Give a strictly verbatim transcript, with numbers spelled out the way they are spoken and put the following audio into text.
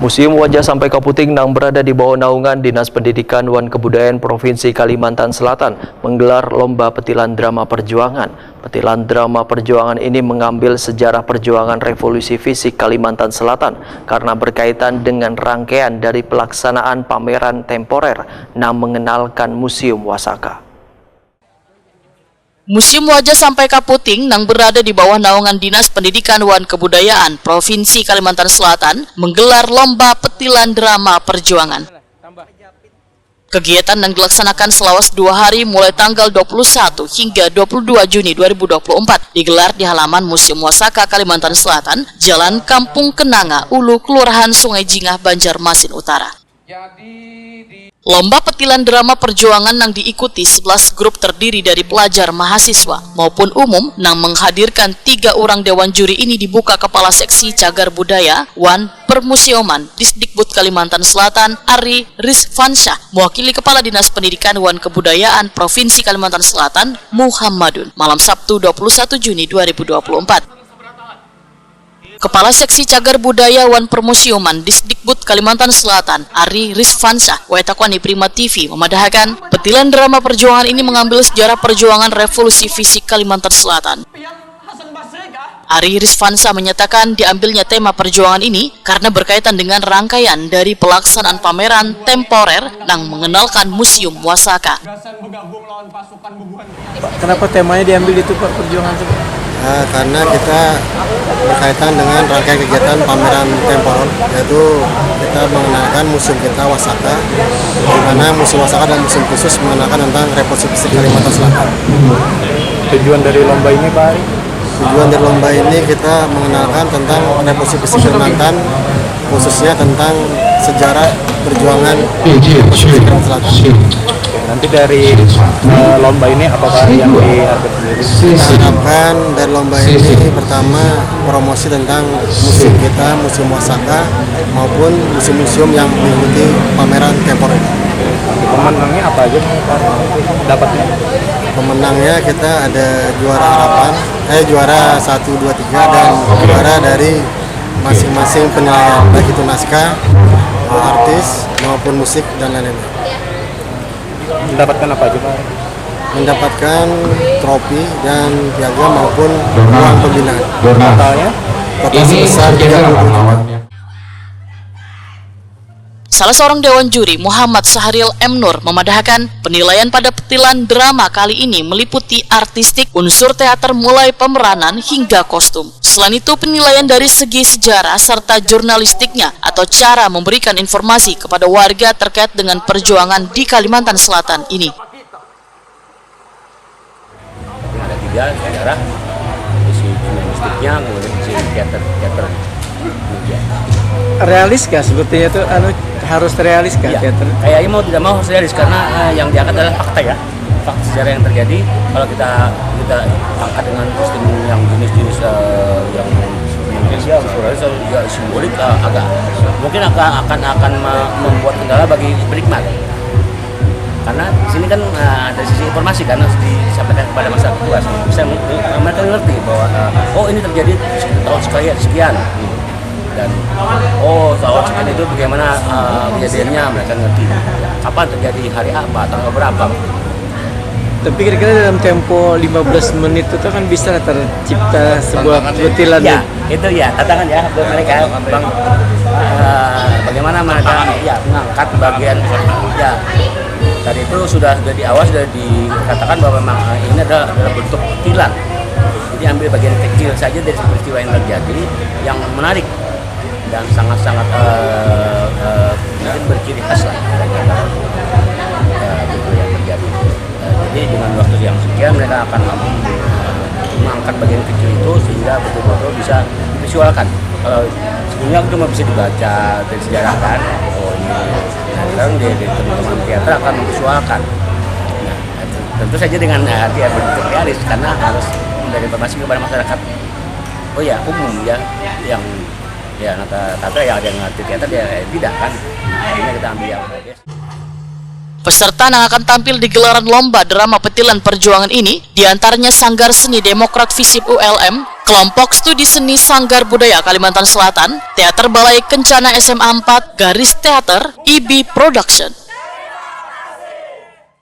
Museum Wajah Sampai Kaputing nang berada di bawah naungan Dinas Pendidikan wan Kebudayaan Provinsi Kalimantan Selatan menggelar lomba petilan drama perjuangan. Petilan drama perjuangan ini mengambil sejarah perjuangan revolusi fisik Kalimantan Selatan karena berkaitan dengan rangkaian dari pelaksanaan pameran temporer nang mengenalkan Museum Wasaka. Museum Wajah Sampai Kaputing nang berada di bawah naungan Dinas Pendidikan wan Kebudayaan Provinsi Kalimantan Selatan menggelar lomba petilan drama perjuangan. Kegiatan yang dilaksanakan selawas dua hari mulai tanggal dua puluh satu hingga dua puluh dua Juni dua ribu dua puluh empat digelar di halaman Museum Wasaka Kalimantan Selatan, Jalan Kampung Kenanga, Ulu, Kelurahan Sungai Jingah, Banjarmasin Utara. Lomba petilan drama perjuangan yang diikuti sebelas grup terdiri dari pelajar, mahasiswa, maupun umum nang menghadirkan tiga orang dewan juri ini dibuka Kepala Seksi Cagar Budaya wan Permusiuman Disdikbud Kalimantan Selatan, Ari Rizfansyah, mewakili Kepala Dinas Pendidikan wan Kebudayaan Provinsi Kalimantan Selatan, Muhammadun, malam Sabtu dua puluh satu Juni dua ribu dua puluh empat. Kepala Seksi Cagar Budaya wan Permusiuman Disdikbud Kalimantan Selatan, Ari Rizfansyah, wayah takuan di Prima T V, memadahakan petilan drama perjuangan ini mengambil sejarah perjuangan revolusi fisik Kalimantan Selatan. Ari Rizfansyah menyatakan diambilnya tema perjuangan ini karena berkaitan dengan rangkaian dari pelaksanaan pameran temporer nang mengenalkan Museum Wasaka. Kenapa temanya diambil itu, Pak, perjuangan itu? Eh, karena kita berkaitan dengan rangkaian kegiatan pameran temporer, yaitu kita mengenalkan museum kita, Wasaka, di mana museum Wasaka adalah museum khusus mengenalkan tentang revolusi fisik Kalimantan Selatan. Tujuan dari lomba ini, Pak Ari? Tujuan dari lomba ini kita mengenalkan tentang revolusi fisik Kalimantan, khususnya tentang sejarah perjuangan revolusi fisik Kalimantan Selatan. Nanti dari eh, lomba ini apakah yang diharapkan sendiri? Kita harapkan dari lomba ini pertama promosi tentang museum kita, Museum Wasaka, maupun museum-museum yang mengikuti pameran temporer ini. Pemenangnya apa aja, Pak? Dapatnya? Pemenangnya kita ada juara harapan, eh, juara satu, dua, tiga, dan juara dari masing-masing penilaian, baik itu naskah, artis, maupun musik, dan lain-lain. Mendapatkan apa aja, Pak? Mendapatkan trofi dan piagam maupun uang pembinaan. Totalnya? Total sebesar tiga puluh juta. Salah seorang dewan juri, Muhammad Sahril M Nur, memadahakan penilaian pada petilan drama kali ini meliputi artistik, unsur teater mulai pemeranan hingga kostum. Selain itu, penilaian dari segi sejarah serta jurnalistiknya atau cara memberikan informasi kepada warga terkait dengan perjuangan di Kalimantan Selatan ini. Ada tiga, sejarah, isi jurnalistiknya, kemudian isi teater, teater media. Realis kah sebetulnya tuh, anu, harus realis kah Iya, teater? Kayaknya mau tidak mau harus realis karena eh, yang diangkat adalah fakta ya, fakta sejarah yang terjadi. Kalau kita kita angkat dengan sistem yang jenis-jenis eh, yang yang suralis juga simbolik eh, agak mungkin akan akan akan me- membuat kendala bagi penikmat. Karena di sini kan eh, ada sisi informasi karena harus disampaikan kepada masyarakat luas. Bisa mereka mengerti bahwa eh, oh ini terjadi tahun sekian sekian dan oh tahun sekian itu bagaimana eh, kejadiannya mereka ngerti. Kapan terjadi hari apa, tanggal berapa. Tapi kira-kira dalam tempo lima belas menit itu kan bisa tercipta sebuah petilan Ya, nih. Itu ya tantangan ya buat mereka, Bang. Eh, bagaimana mereka ya mengangkat bagian ya tadi itu sudah sudah di awal sudah dikatakan bahwa memang eh, ini adalah, adalah bentuk tilang. Jadi ambil bagian kecil saja dari peristiwa yang terjadi yang menarik dan sangat-sangat eh, eh, mungkin berciri khas lah. Ya, gitu yang terjadi. Eh, jadi dengan waktu yang sekian mereka akan mampu mengangkat bagian kecil itu sehingga betul-betul bisa divisualkan. Kalau sebelumnya cuma bisa dibaca dari sejarah kan, oh ini. Nah, sekarang di, di teman-teman teater akan memvisualkan. Nah, tentu saja dengan eh, dia bentuk realis karena harus memberi informasi kepada masyarakat. Oh ya, umum ya yang ya nata kata ya ada yang ngerti teater ya tidak kan. Akhirnya kita ambil yang Peserta nang akan tampil di gelaran lomba drama Petilan Perjuangan ini diantaranya Sanggar Seni Demokrat FISIP U L M, Kelompok Studi Seni Sanggar Budaya Kalimantan Selatan, Teater Balai Kencana S M A empat, Garis Teater, I B Production.